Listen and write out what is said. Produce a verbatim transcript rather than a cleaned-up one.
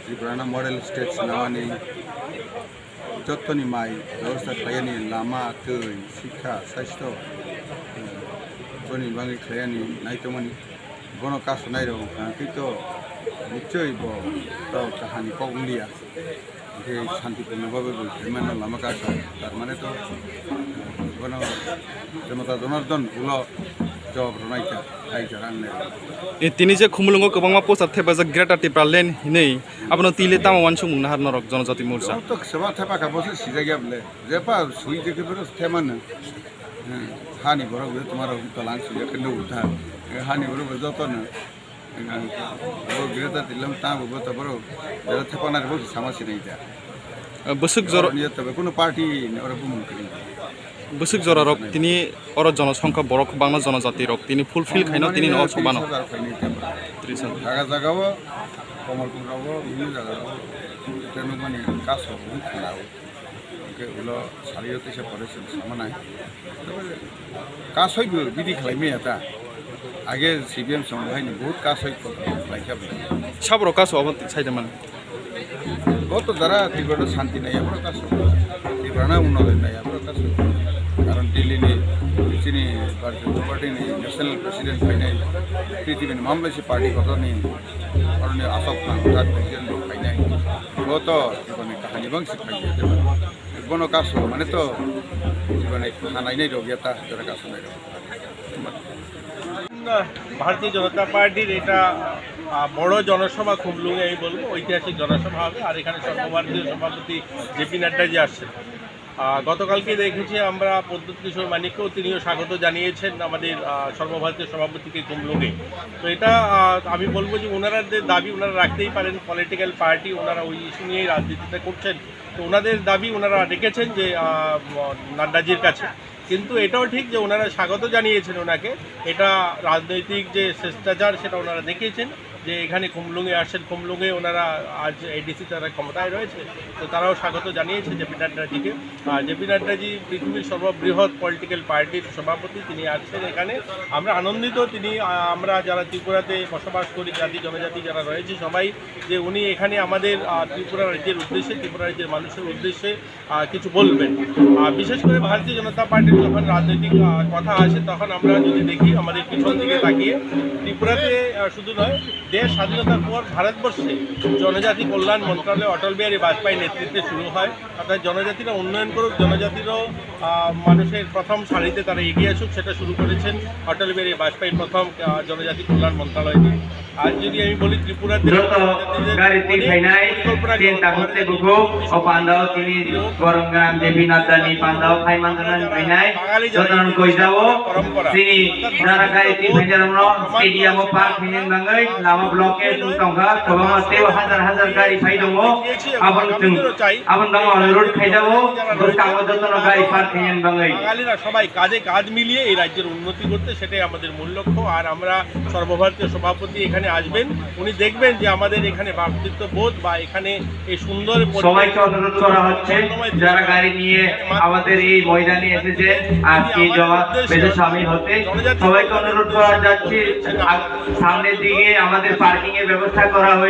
Tripura no model state swnamani jottoni mai bebosta khlaiyani lama, twi, sikha, sasthyo, boni bagwi khlaiyani naitongmani bono kasu nairok wngkha khe to nichoi bo to kahani kok wngliya. Hwnkhe santipurno babe bo khaimano lama kasu, tar mane to bono Janata Janardon ulo jawab rwnaikha, hai jora ang nairok. E, tini je Khumulwngo kwbangma poster thepajak Greater Tipraland hinwi, abono twi le tamo uansukmung nahar norok Janajati Morcha? Joto kwchama thepakha boso sijak ya bole. Jepa sui je khe bono themano. Hmm, hani borok bo tomaro tolang sui je khe nugo tha. Hani borok bo jotono. Bo Greater Tipraland tamo bo to borok jara thepanari bo sama sinai da. Bwswk jora. Oro niya to be kuno party ni oro bumung kri. Bwswk jorarok tini oro jonosongkha borok bangma jonojati rok tini fulfill khaino tini no sobano. Tris hajar khaini tei borok. Tris hajar. Jaga jaga o Kamalpur rogo bini jaga rogo tei nukmani kaso bini khana o. Hwnkhe ulo sariyo teisa pore chwng sama nai. Tei kasoi bo bidi khlai maya ta. Age C P M song haino bahut kasoi khlaikha bo. Saborok kaso obo saida mano. Bo to jara Tiprano santi nai, aboro kaso. Tiprano unnoti nai, aboro kaso. Karon Delhi ni chini Bharatiya Janata Party ni national president phainai, prithibi ni mamlaisi party kotor ni, oroni asok nang, tat president bo phainai. Bo to Tiprani kahani bangsi phai ya, bono kaso mane to Tiprani hanainai rok ya ta, jara kaso nai rok. না, ভারতীয় জনতা পার্টির এটা, আহ, বড় জনসভা খুমলুঙে, আমি বলবো ঐতিহাসিক জনসভা হবে। আর এখানে সর্বভারতীয় সভাপতি জেপি নাড্ডাজি আসছেন। আহ, গতকালকে দেখেছি আমরা প্রদ্যুৎ কিশোর মানিককেও, তিনিও স্বাগত জানিয়েছেন আমাদের, আহ, সর্বভারতীয় সভাপতিকে খুমলুঙে। তো এটা, আহ, আমি বলবো যে ওনারা যে দাবি ওনারা রাখতেই পারেন, পলিটিক্যাল পার্টি, ওনারা ওই ইস্যু নিয়েই রাজনীতিটা করছেন। তো ওনাদের দাবি ওনারা রেখেছেন যে, আহ, নাড্ডাজির কাছে। কিন্তু এটাও ঠিক যে ওনারা স্বাগত জানিয়েছেন ওনাকে। এটা রাজনৈতিক যে স্বেচ্ছাচার, সেটা ওনারা দেখিয়েছেন যে এখানে খুমলুঙে আসছেন, খুমলুঙে ওনারা আজ এডিসি তারা ক্ষমতায় রয়েছে, তো তারাও স্বাগত জানিয়েছে জেপি নাড্ডাজিকে। আহ, জেপি নাড্ডাজি পৃথিবীর সর্ববৃহৎ পলিটিক্যাল পার্টির সভাপতি, তিনি আসছেন এখানে। আমরা আনন্দিত, তিনি, আহ, আমরা যারা ত্রিপুরাতে বসবাস করি, জাতি জনজাতি যারা রয়েছে সবাই, যে উনি এখানে আমাদের, আহ, ত্রিপুরা রাজ্যের উদ্দেশ্যে, ত্রিপুরা রাজ্যের মানুষের উদ্দেশ্যে আহ, কিছু বলবেন। আহ, বিশেষ করে ভারতীয় জনতা পার্টির যখন রাজনৈতিক, আহ, কথা আসে, তখন আমরা যদি দেখি আমাদের পিছন দিকে তাকিয়ে, ত্রিপুরাতে, আহ, শুধু নয়, দেশ স্বাধীনতার পর ভারতবর্ষে জনজাতি কল্যাণ মন্ত্রণালয় অটল বিহারী বাজপেয়ীর নেতৃত্বে শুরু হয়। অর্থাৎ জনজাতিরা উন্নয়ন করুক, জনজাতিরও, আহ, মানুষের প্রথম সারিতে তারা এগিয়ে আসুক, সেটা শুরু করেছেন অটল বিহারী বাজপেয়ী প্রথম, আহ, জনজাতি কল্যাণ মন্ত্রণালয় দিয়ে। আর যদি আমি বলি ত্রিপুরাতে joto gari twi phainai, chini tabuk tei bukhuk, o pandao tini borok gwnang J P Nadda ni pandao phai manjak nani phainai, joto no koi jao, chini jara gari twi phainai rok no stadium o park khainani bagwi lama block khe chwng tongkha, kwbangma tei o hajar hajar gari phai tongo, aboni chwng, aboni bagwi onurot khai jao, bwskango joto no gari park khainani bagwi. বাঙালিরা সবাই কাঁধে কাঁধ মিলিয়ে এই রাজ্যের উন্নতি করতে, সেটাই আমাদের মূল লক্ষ্য। আর আমরা সর্বভারতীয় সভাপতি এখানে আসবেন, উনি দেখবেন যে আমাদের এখানে ভ্রাতৃত্ববোধ বা এখানে এই সুন্দর পরিবেশ, সবাইকে অনুরোধ করা হচ্ছে, যারা গাড়ি নিয়ে আমাদের এই ময়দানে এসেছেন আজকে এই জমাবেশে সামিল হতে, সবাইকে অনুরোধ করা যাচ্ছে, আ-, সামনের দিকে আমাদের পার্কিং এর ব্যবস্থা করা হয়েছে।